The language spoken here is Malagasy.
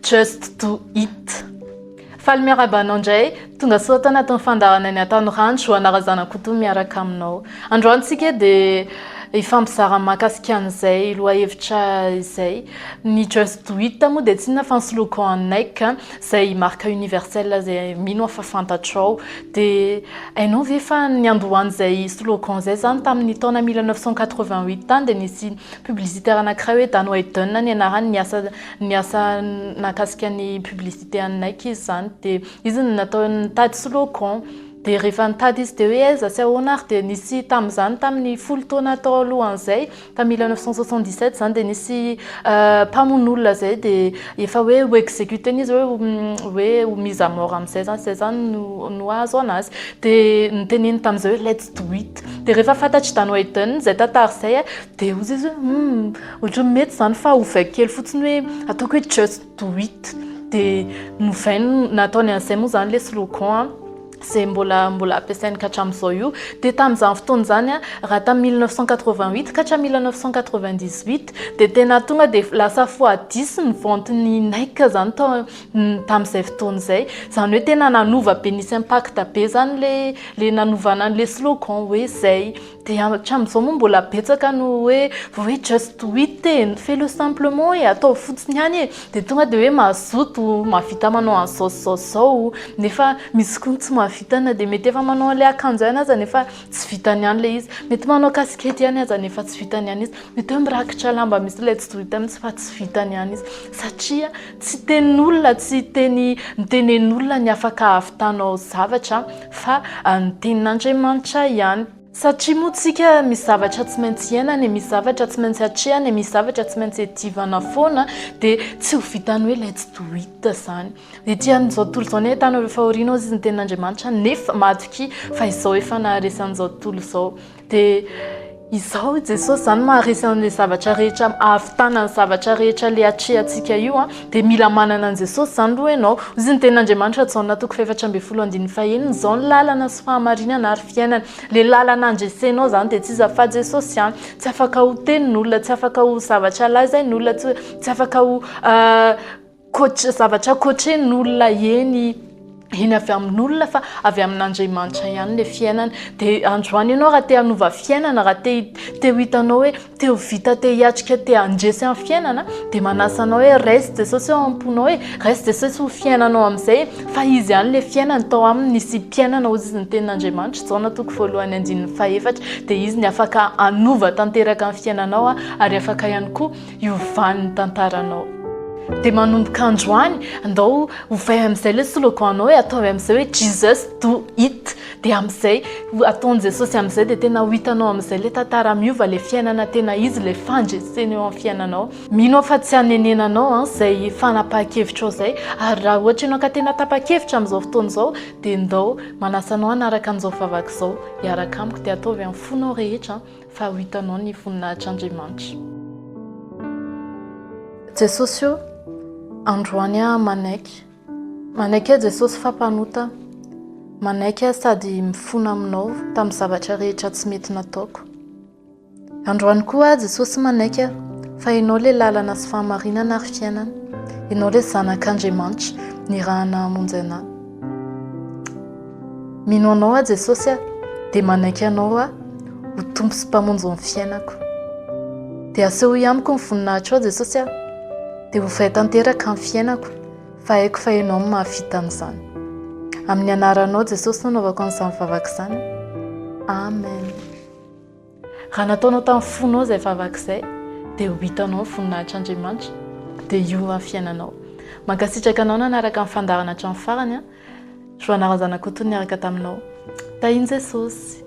Just do it. Faly miarahaba anao indray, tonga soa ato anatin'ny fandaharana ny Atanorano, Johanna Razanakoto miaraka aminao. Androany tsika dia hifampizara mahakasika an'izay lohahevitra izay. Ny Just do it moa dia tsy inona fa ny slogan an'ny Nike, izay marque universelle izay mino aho fa fantatrao. Dia hainao ve fa niandohan'izay slogan izay izany tamin'ny taona 1988 tany dia nisy publicitaire anankiray hoe Dan Wyden ny anarany niasa niasa nahakasika ny publicité an'ny Nike izy izany dia izy no natao nitady slogan dia rehefa nitady izy dia hoe aiza sy ahoana ary dia nisy tamin'izany tamin'ny folo taona tao alohan'izay tamin'ny 1977 izany dia nisy mpamono olona izay dia efa hoe ho exécuter-na izy hoe hoe ho mise à mort amin'izay izany izay izany no no hahazo an'azy dia noteneniny tamin'izay hoe let's do it dia rehefa fantatr'i Dan Wyden izay tantara izay dia hoy izy hoe hum Ohatran'ny mety izany fa ovaiko kely fotsiny hoe ataoko hoe just do it dia novainy nataony an'izay moa izany ilay slogan izay mbola mbola ampiasainy ka hatramin'izao io. Dia tamin'izany fotoana izany raha tamin'ny 1988 ka hatramin'ny 1998 dia tena tonga dia lasa fois dix ny vente-n'ny Nike izany tao tamin'izay fotoana izay. Izany hoe tena nanova be nisy impact be izany ilay ilay nanovana an'ilay slogan hoe izay. Dia hatramin'izao moa mbola betsaka no hoe vao hoe just do it e, fais le simplement e, ataovy fotsiny ihany e, dia tonga dia hoe mazoto, mahavita manao an'izao sy izao sy izao, nefa misy koa ny tsy mahavita na dia mety efa manao an'ilay akanjo ihany aza nefa tsy vitany ihany ilay izy, mety manao casquette ihany aza nefa tsy vitany ihany izy, mety hoe mirakitra lamba misy ilay tsy do it mihitsy fa tsy vitany ihany izy, satria tsy tenin'olona, tsy teny nitenen'olona ny afaka ahavitanao zavatra fa ny tenin'Andriamanitra ihany. Satria moa tsika misy zavatra tsy maintsy iainana e, misy zavatra tsy maintsy atrehana e, misy zavatra tsy maintsy iadivana foana dia tsy ho vitan'ny hoe let's do it izany. Ety amin'izao tontolo izao ny ahitana ireo fahoriana hozy ny tenin'Andriamanitra nefa matokia fa izao efa naharesy an'izao tontolo izao. Dia izao i Jesosy izany maharesy an'ilay zavatra rehetra, ahavitana ny zavatra rehetra ilay atrehantsika io an, dia mila manana an'i Jesosy izany aloha ianao. Hoy ny tenin'Andriamanitra Jaona toko faha-14 andininy fahenina, izao ny lalana sy fahamarinana ary fiainana. Ilay lalana andresenao izany dia tsy iza fa Jesosy ihany. Tsy afaka ho tenin'olona, tsy afaka ho zavatra lazain'olona, tsy afaka ho Coach, zavatra coacher-n'olona eny eny avy amin'olona fa avy amin'Andriamanitra ihany ilay fiainana. Dia androany ianao raha te hanova fiainana, raha te te ho hitanao hoe te ho vita, te hiatrika, te handresy amin'ny fiainana, dia manasa anao hoe raiso Jesosy ao am-ponao e, raiso Jesosy ho fiainanao amin'izay fa Izy ihany ilay fiainana, tao aminy nisy mpiainana hoy izy ny tenin'Andriamanitra, Jaona toko voalohany andininy fahefatra, dia Izy ny afaka hanova tanteraka ny fiainanao ary afaka ihany koa hiovan'ny tantaranao. Dia manomboka androany, andao ovay amin'izay ilay slogan-nao hoe ataovy amin'izay hoe Jesus do it. Dia amin'izay, ataon'i Jesosy amin'izay dia tena ho hitanao amin'izay ilay tantara miova, ilay fiainana tena izy, ilay fandresena eo amin'ny fiainanao. Mino aho fa tsy hanenenanao izay fanapahan-kevitrao izay, ary raha ohatra ianao ka tena tapa-kevitra amin'izao fotoana izao, dia ndao manasa anao hanaraka an'izao vavaka izao hiaraka amiko, dia ataovy amin'ny fonao rehetra. Fa ho hitanao ny voninahitr'Andriamanitra. Jesosy ô, androany aho manaiky. Manaiky aho Jesosy fa mpanota aho. Manaiky aho sady mifona aminao tamin'ny zavatra rehetra tsy mety nataoko. Androany koa aho Jesosy manaiky aho fa Ianao ilay lalana sy fahamarinana ary fiainana. Ianao ilay Zanak'Andriamanitra nirahana hamonjy anà. Mino Anao aho Jesosy a, dia manaiky Anao aho ho Tompo sy Mpamonjy ny fiainako. Dia asehoy amiko ny voninahitrao Jesosy a, dia ovay tanteraka ny fiainako fa haiko fa Ianao no mahavita an'izany. Amin'ny anaranao Jesosy no anaovako an'izany vavaka izany. Amen. Raha nataonao tamin'ny fonao izay vavaka izay, dia ho hitanao ny voninahitr'Andriamanitra, dia hiova ny fiainanao. Mankasitraka anao nanaraka ny fandaharana hatramin'ny farany. Joana Razanakoto niaraka taminao. Tahin'i Jesosy.